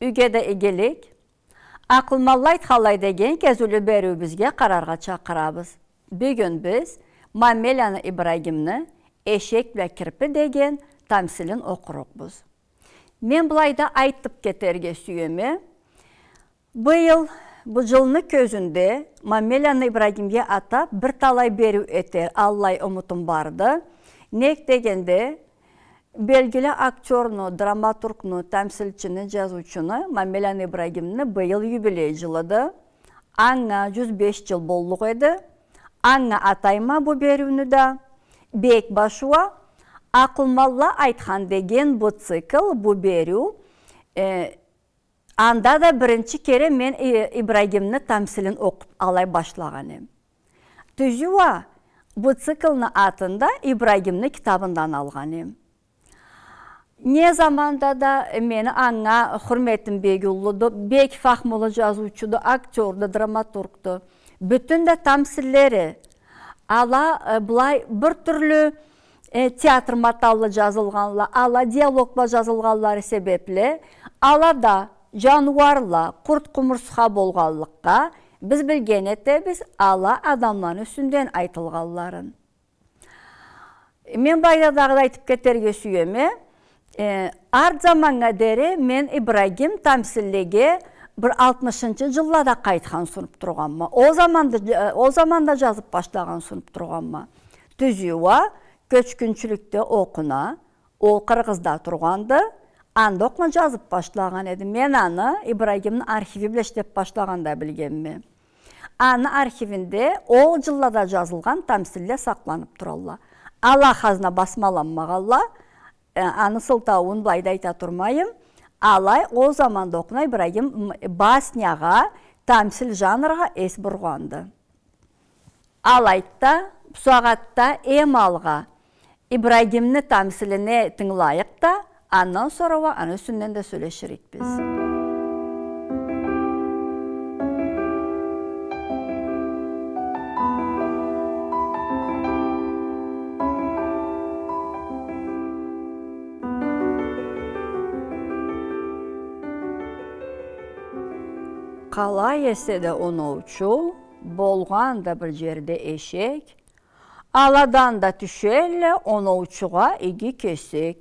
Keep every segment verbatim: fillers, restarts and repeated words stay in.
Юйге да игилик. «Акъылманла айтханлай» деген кезиулю бериуюбюзге къараргъа чакъырабыз. Бюгюн биз Мамеланы Ибрагимни «Эшек бла кирпи» деген тамсилин окъурукъбуз. Мен былайда айтып кетерге сюеме. Быйыл, бу жылны кёзюнде Мамеланы Ибрагимге атап бир талай бериу этер, аллай умутум барды. Нек дегенде, белгили актёрну, драматургну, тамсилчини, жазыучуну Мамеланы Ибрагимни быйыл юбилей жылыды. Анга жюз беш жыл боллукъ эди. Анга атайма бу бериуню да. Бек башы уа «Акъылманла айтхан» деген бу цикл, бу бериу, э, анда да биринчи кере мен И-, Ибрагимни тамсилин окъуп алай башлагъан эм. Тюзю уа, бу циклны атын да Ибрагимни китабындан алгъан эм. Не заманда да мени анга хурметим бек уллуду, бек фахмулу жазыучуду, актёрду, драматургду. Бютюн да тамсиллери, ала, э, былай бир тюрлю, э, театр маталлы жазылгъанла, ала диалог бла жазылгъанлары себепли, ала да жаныуарла, къурт-къумурсха болгъанлыкъгъа, биз билген этебиз ала адамланы юсюнден айтылгъанларын. Мен былайда дагъыда айтып кетерге сюеме, э, арт заманнга дери мен Ибрагим тамсиллеге бир алтмышынчы жыллада къайтхан сунуп тургъанма. Ол заманда, э, ол заманда жазып башлагъан сунуп тургъанма. Тюзю уа, кёчгюнчюлюкде окъуна, ол Къыргъызда тургъанды, анда окъуна жазып башлагъан эди. Мен аны Ибрагимни архиви бла ишлеп башлагъанда билгенме. Аны архивинде ол жыллада жазылгъан тамсилле сакъланып туралла. Ала хазна басмаланмагъалла, э, аны сылтауун былайда айта турмайым. Алай, ол заманда окъуна Ибрагим, м, баснягъа, тамсил жанргъа эс бургъанды. Алайды да, бусагъатда эм алгъа Ибрагимни тамсилине тынгылайыкъ да, андан сора уа аны юсюнден да сёлеширикбиз. Къалай эсе да оноучу, болгъан да бир жерде эшек, аладан да тюшелле оноучугъа иги кесек.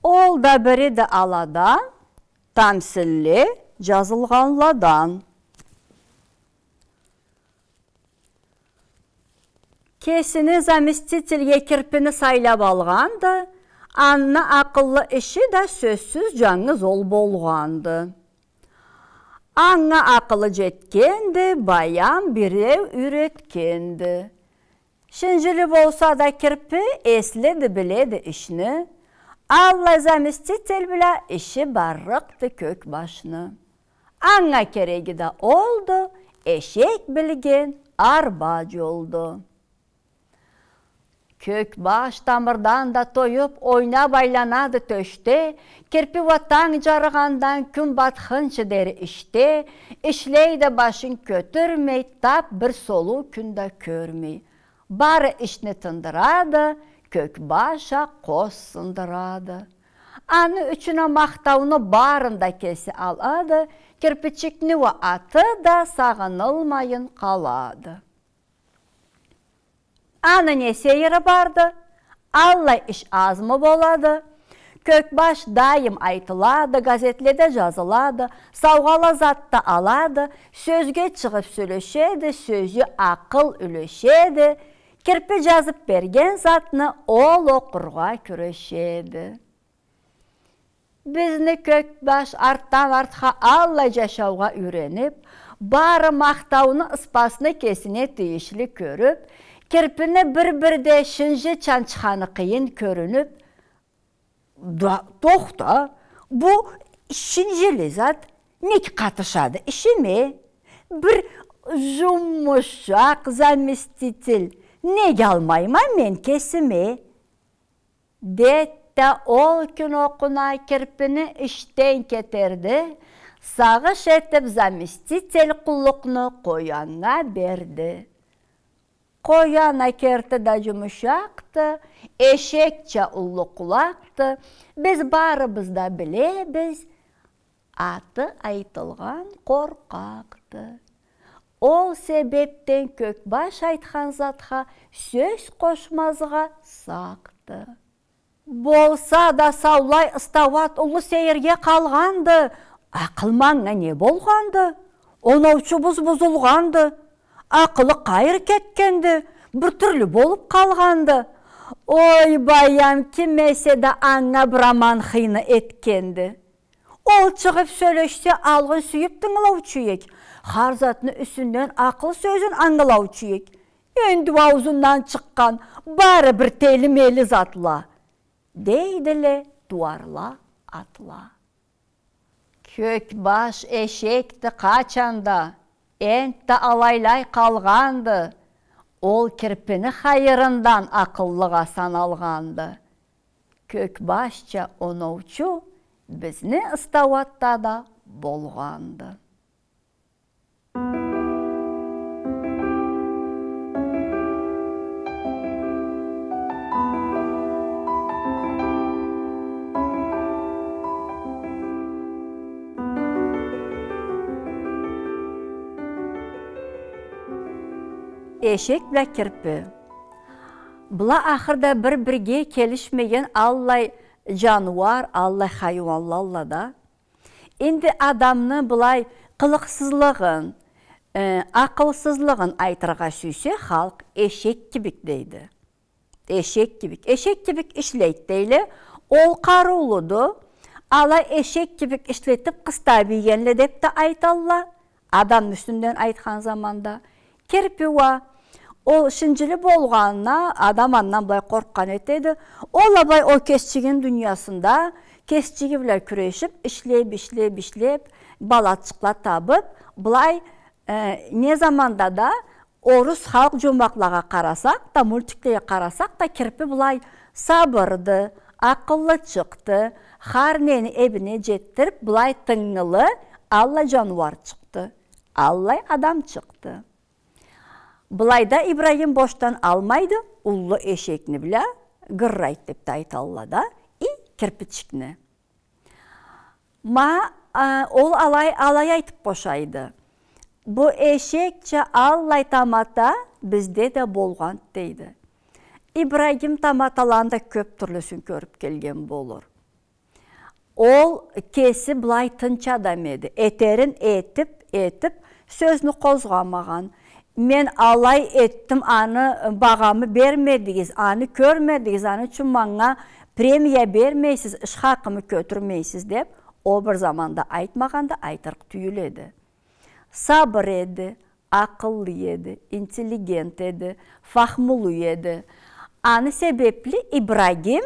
Ол да бириди аладан, тамсилле жазылгъанладан. Кесини заместительге кирпини сайлап алгъанды, аны акъыллы иши да сёзсюз жангыз ол болгъанды. Анга акъылы жетгенди, баям биреу юйретгенди. Шинжили болса да кирпи, эслиди, биледи ишни. Аллай заместитель бла иши баррыкъды кёкбашны. Анга кереги да олду, эшек билген арба жолду. Кёкбаш тамырдан да тоюп, ойнап айланады тёшде, кирпи уа танг жарыгъандан кюн батхынчы дери ишде, ишлейди башын кётюрмей, тап бир солуу кюн да кёрмей. Бары ишни тындырады, кёкбаш а къоз сындырады. Аны ючюн а махтауну барын да кеси алады, кирпичикни уа аты да сагъынылмайын къалады. Аны не сейири барды? Аллай иш азмы болады? Кёкбаш дайым айтылады, газетледе жазылады, саугъала зат да алады, сёзге чыгъып сёлешеди, сёзю акъыл юлешеди, кирпи жазып берген затны ол окъургъа кюрешеди. Бизни кёкбаш артдан артха аллай жашаугъа юйренип, бары махтауну, ыспасны кесине тийишли кёрюп, кирпини бир-бирде шинжи чанчханы къыйын кёрюнюп, да, тохта, бу шинжили зат нек къатышады ишиме? Бир жумушакъ заместитель нек алмайма мен кесиме? Деди да, ол кюн окъуна кирпини ишден кетерди, сагъыш этип, заместитель къуллукъну къояннга берди. Къоян а керти да жумушакъды, эшекча уллу къулакъды. Биз барыбыз да билебиз, Аты айтылгъан къоркъакъды. Ол себепден Кёкбаш айтхан затха сёз къошмазгъа сакъды. Болса да, саулай ыстауат уллу сейирге къалгъанды. Акъыл манга не болгъанды? Оноучубуз бузулгъанды. Акъылы къайры кетгенди, бир тюрлю болуп къалгъанды. Ой, баям, ким эсе да анга бир аман хыйны этгенди. Ол чыгъып сёлешсе, алгъын сюйюп тынгылаучу эк. Хар затны юсюнден акъыл сёзюн ангылаучу эк. Энди ауузундан чыкъгъан бары бир тели-мели затла, дейдиле тууарла, атла. Кёкбаш эшекди къачан да, энтда алайлай къалгъанды. Ол кирпини хайырындан акъыллыгъа саналгъанды. Кёкбашча оноучу бизни ыстауатда да болгъанды. Эшек бла кирпи. Была ахырда бир-бирге келишмеген аллай жаныуар, аллай хайыуанлалла да. Энди адамны былай къылыкъсызлыгъын, э, акъылсызлыгъын айтыргъа сюйсе, халкъ эшек кибик дейди. Эшек кибик. Эшек кибик ишлейди дейле. Ол къарыулуду. Алай эшек кибик ишлетип, къыстап ийгенле деп да айталла. Адамны юсюнден айтхан заманда. Кирпи уа, ол шинжили болгъанына адам андан былай къоркъгъан этеди. Ол а былай ол кесчигини дуниясында, кесчиги бла кюрешип, ишлеп, ишлеп, ишлеп, балачыкъла табып, былай, э, не заманда да орус халкъ жомакълагъа къарасакъ да, мультиклеге къарасакъ да, кирпи былай сабырды, акъыллычыкъды, хар нени эбине жетдирип, былай тынгылы, аллай жаныуарчыкъды, аллай адамчыкъды. Былайда Ибрагим бошдан алмайды, уллу эшекни бла гыррайды деп да айталла да, и кирпичикни. Ма, а, ол алай, алай айтып бошайды. Бу эшекча аллай тамата бизде да болгъанды дейди. Ибрагим таматаланы да кёп тюрлюсюн кёрюп келген болур. Ол кеси былай тынч адам эди. Этерин этип, этип, сёзню къозгъамагъан. Мен алай этдим, аны багъамы бермедигиз, аны кёрмедигиз, аны ючюн манга премия бермейсиз, иш хакъымы кётюрмейсиз деп, ол бир заманда айтмагъан да айтырыкъ тюйюл эди. Сабыр эди, акъыллы эди, интеллигент эди, фахмулу эди. Аны себепли Ибрагим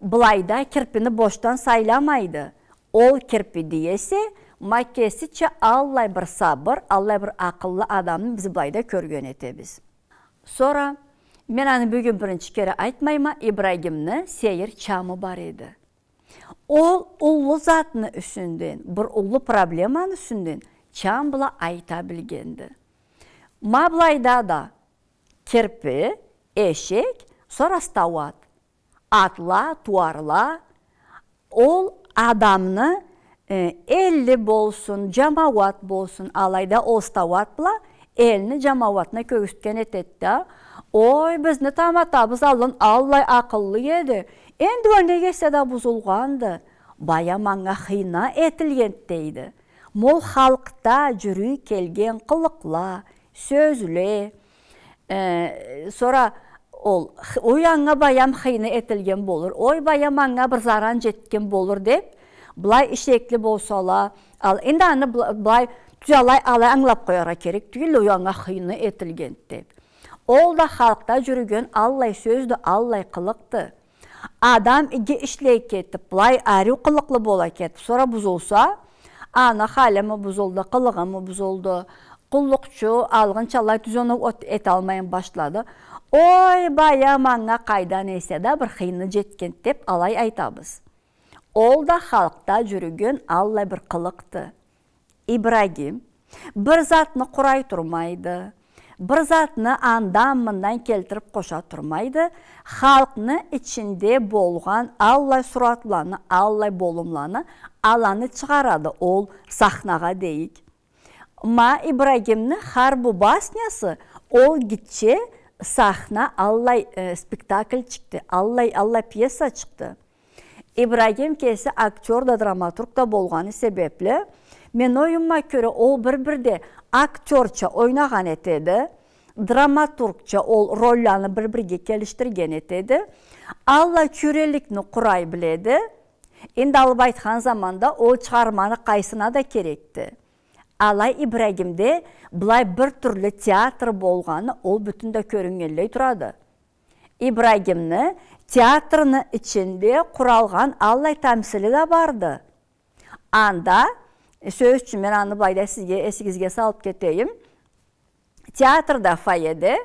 былайда кирпини бошдан сайламайды. Ол кирпи дей эсе, ма кесича аллай бир сабыр, аллай бир акъыллы адамны биз былайда кёрген этебиз. Сора, мен аны бюгюн биринчи кере айтмайма, Ибрагимни сейир чамы бар эди. Ол уллу затны юсюнден, бир уллу проблеманы юсюнден чам бла айта билгенди. Ма былайда да кирпи, эшек, сора ыстауат. Атла, тууарла, ол адамны, э, элли болсун, жамауат болсун, алайда ол ыстауат бла элни, жамауатны кёргюзтген этеди да. Ой, бизни таматабыз аллын аллай акъыллы эди. Энди ол не эсе да бузулгъанды. Баям анга хыйны этилгенди дейди. Ма ол халкъда жюрюй келген къылыкъла, сёзле, э, сора ол, х-, ой, анга баям хыйны этилген болур, ой, баям анга бир заран жетген болур деп, былай ишекли болсала, ал, энди аны бла-, былай тюз алай, алай ангылап къояргъа керек тюйюл, ой, анга хыйны этилген деп. Ол да халкъда жюрюген аллай сёздю, аллай къылыкъды. Адам иги ишлей кетип, былай ариу къылыкълы бола кетип, сора бузулса, аны халимы бузулду, къылыгъымы бузулду, къуллукъчу, алгъынча алай тюз оноу от-, эталмайын башлады. Ой, баям анга къайдан эсе да бир хыйны жетген деп алай айтабыз. Ол да халкъда жюрюген аллай бир къылыкъды. Ибрагим бир затны къурай турмайды, бир затны андан-мындан келтирип къоша турмайды, халкъны ичинде болгъан аллай суратланы, аллай болумланы, аланы чыгъарады ол сахнагъа дейик. Ма Ибрагимни хар бу баснясы ол гитче сахна аллай, э, спектакльчикди, аллай, аллай пьесачыкъды. Ибрагим кеси актёр да, драматург да болгъаны себепли, мени оюмума кёре, ол бир-бирде актёрча ойнагъан этеди, драматургча ол ролланы бир-бирге келишдирген этеди, аллай чюреликни къурай биледи. Энди алып айтхан заманда ол чыгъарманы къайсына да керекди. Алай Ибрагимде былай бир тюрлю театр болгъаны ол бютюн да кёрюннгенлей турады. Ибрагимни театрны ичинде къуралгъан аллай тамсили да барды. Анда, сёз ючюн, мен аны былайда сизге, эсигизге салып кетейим. Театрда, фойеде,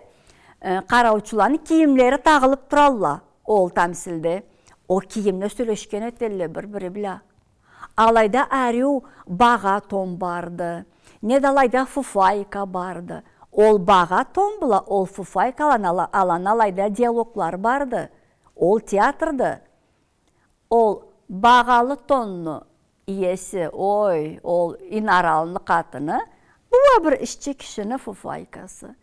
э, къараучуланы кийимлери тагъылып туралла ол тамсилде. Ол кийимле сёлешген этелле бир-бири бла. Алайда ариу багъа тон барды, неда алайда фуфайка барды. Ол багъа тон бла ол фуфайкаланы ала-, аланы алайда диалоглары барды. Ол театрды. Ол багъалы тонну иеси, ой, ол Инаралны къатыны, бу уа бир ишчи кишини фуфайкасы.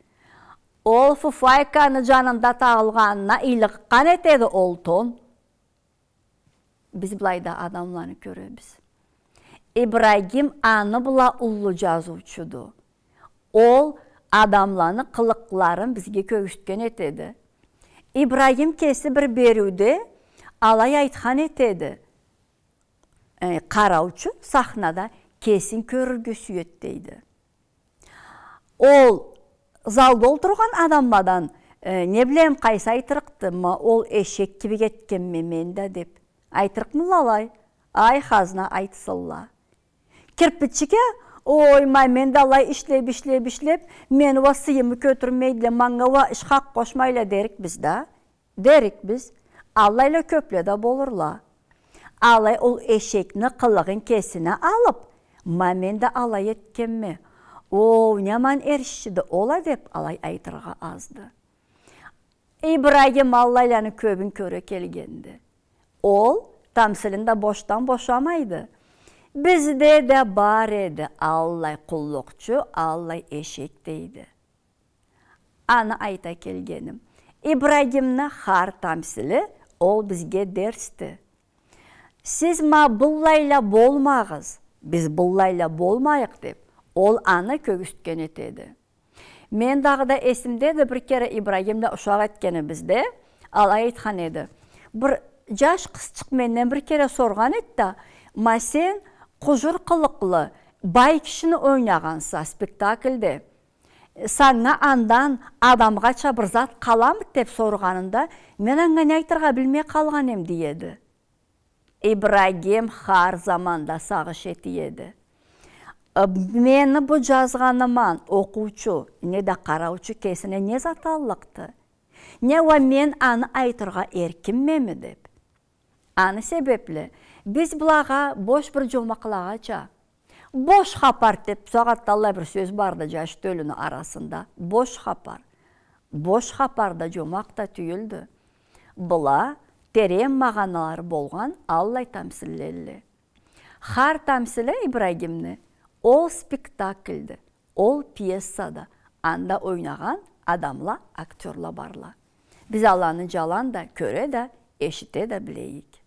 Ол фуфайканы жанында тагъылгъанына ыйлыкъгъан этеди ол тон. Биз былайда адамланы кёребиз. Ибрагим аны бла уллу жазыучуду. Ол адамланы къылыкъларын бизге кёргюзтген этеди. Ибрагим кеси бир бериуде алай айтхан этеди. Э, къараучу сахнада кесин кёрюрге сюеди дейди. Ол залда олтургъан адамладан, э, не билейим, къайсы айтырыкъды, ма ол эшек кибик этгенме мен да деп. Айтырыкъмыла алай? Ай, хазна, айтсынла. Кирпиччик а, ой, ма мен да алай ишлеп, ишлеп, ишлеп, мени уа сыйымы кётюрмейдиле, манга уа иш хакъ къошмайла дерик биз да. Дерик биз, аллайла кёпле да болурла. Алай ол эшекни къылыгъын кесине алып, ма мен да алай этгенме. Оу, не аман эр ишчиди ол а деп, алай айтыргъа азды. Ибрагим аллайланы кёбюн кёре келгенди. Ол тамсилин да бошдан бошамайды. Бизде да бар эди аллай къуллукъчу, аллай эшек дейди. Аны айта келгеним, Ибрагимни хар тамсили ол бизге дерсди. Сиз ма быллайла болмагъыз, биз быллайла болмайыкъ деп, ол аны кёргюзтген этеди. Мен дагъыда эсимдеди, бир кере Ибрагимле ушакъ этгенибизде, алай айтхан эди. Бир жаш къызчыкъ менден бир кере соргъан эди да, ма сен къужур къылыкълы бай кишини ойнагъанса спектакльде. Санга андан адамгъача бир зат къаламыды деп соргъанында, мен анга не айтыргъа билмей къалгъан эм, диеди. Ибрагим хар заманда сагъыш эте эди. Э, мени бу жазгъаныман окъуучу, неда къараучу кесине не зат аллыкъды? Не уа мен аны айтыргъа эркинмеми деп. Аны себепли биз былагъа бош бир жомакълагъача, бош хапар деп, сагъатда аллай бир сёз барды жаш тёлюню арасында. Бош хапар. Бош хапар да, жомакъ да тюйюлдю. Была терен магъаналары болгъан аллай тамсиллелле. Хар тамсили Ибрагимни ол спектакльди. Ол пьесада анда ойнагъан адамла, актёрла барла. Биз аланы жаланда кёре да, эшите да билейик.